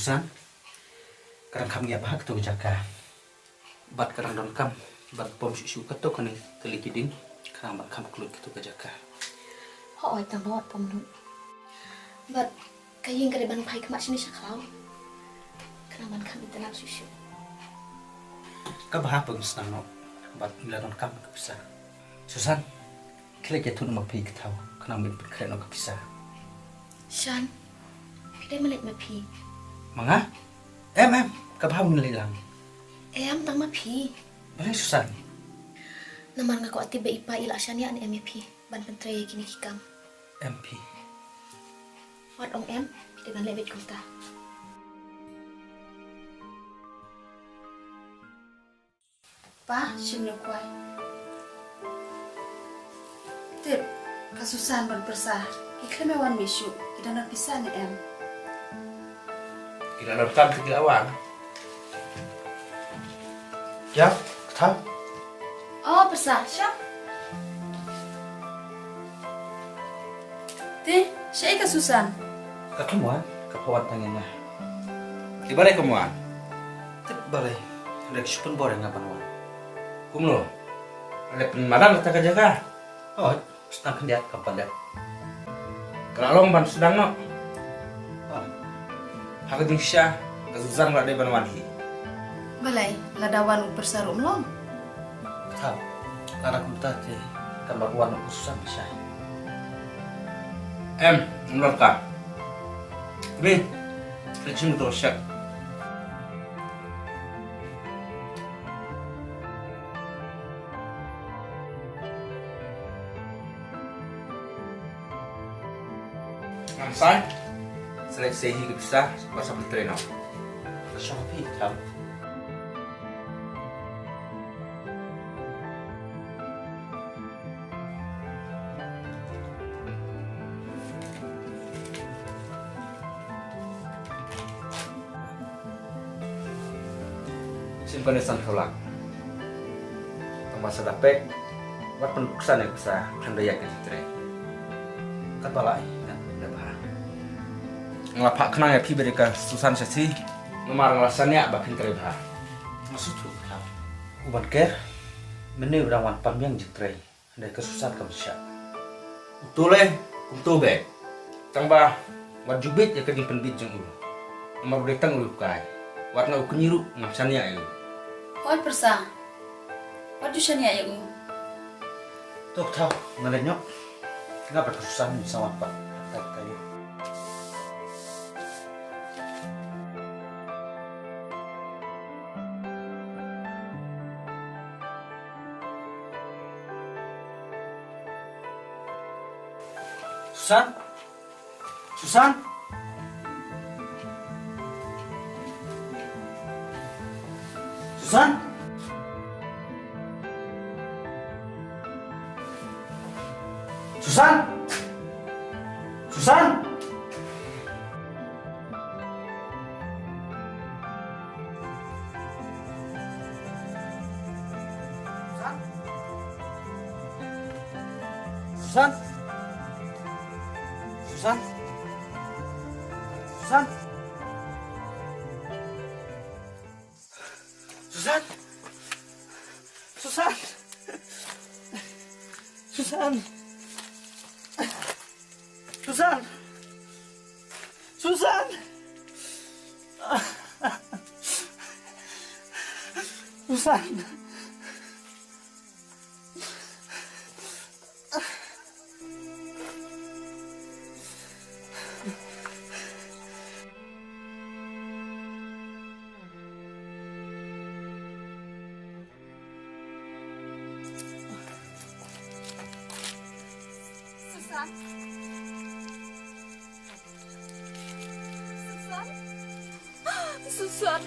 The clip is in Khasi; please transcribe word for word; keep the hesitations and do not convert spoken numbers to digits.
Susan, ka dang kham ngiah bha kato ka jaka. Bad ka dang donkam ban pom shuh shuh kato kane ka lei ki dieng, ka dang ban kham kloi kato ka jaka. Hooid, tang ba wat pom lut. Bad ka ïing ka dei ban phai khmat shane sha khlaw. Ka dang ban kham itynnad shuh shuh. Kaba hap ban sdang noh. Bad ngi la donkam ka pisa. Susan, khlem ïathuh noh ma phi ka thaw, khnang ban pynkhreh noh ka pisa. Shan, phi dei ma leit ma phi. Ma nga? Em, em, kaba hap ngin leit lang. Em, tang ma phi. Balei Susan? Namar nga kwah tip ba i pa i la shaniah ne em ïa phi ban pyntrei ïa kine ki kam. Em phi. Wat ong em, phi dei ban leh beit kumta. Pa, shim ïa u kwai. Tip, ka Susan bad Pyrsa ki khlem ïa wan mih shuh, ki dang don pisa ne em? Ki la donkam te ki la wan. Ïa, ka thaw. Oh, Pyrsa, sha. Te, shaei ka Susan? Ka khlem wan, ka pha wan tang ïa nga. Te balei kam wan? Te balei, hynrei ka shu pynbor ïa nga ban wan. Kumno? Leh pynmadan kata ka jaka? Oh, sdang khyndiat kam pat leh. Ka la long ban sdang noh. Oh. Ha ka jingshisha ka Susan la dei ban wan hi. Balei, lada wan u Pyrsa ruh ym long? Thaw, lada kumta te kan wan u Susan shisha. Em, ym donkam. Kmie, ka jingdon shak. Ngam sai. Sa leit sei hi ka pisa ba sa pyntrei noh. Ka shong ha phi, Thaw. Shim kane san phew lak. Tang ba sa da pek, wat pynbuksan ïa ka pisa, khlem da ïaid ka jingtrei. Katba lah ai, ngan pynbha. Nga la phah khnang ïa phi bad ïa ka Susan sha shi, namar nga la shaniah ba phin trei bha. Nga sngewthuh, Thaw. U Ban Ker, mynne u dang wan pang biang jingtrei. Hynrei ka Susan kam shah. Uto lei, kumto beit. Tang ba wat ju bieit ïa ka jingpynbieit jong u. Namar u dei tang u riewkai. Wat nga u kñi ruh ngam shaniah ïa u. Hooid Pyrsa. Wat ju shaniah ïa u. To Thaw, nga leit noh. Nga bad ka Susan ngin sa wan pat. Ka, ka ïa. Susan? Susan? Susan? Susan? Susan? Susan? Susan? Susan? Susan? Susan? Susan? Susan? Susan? Susan? Susan. Susan. Susan.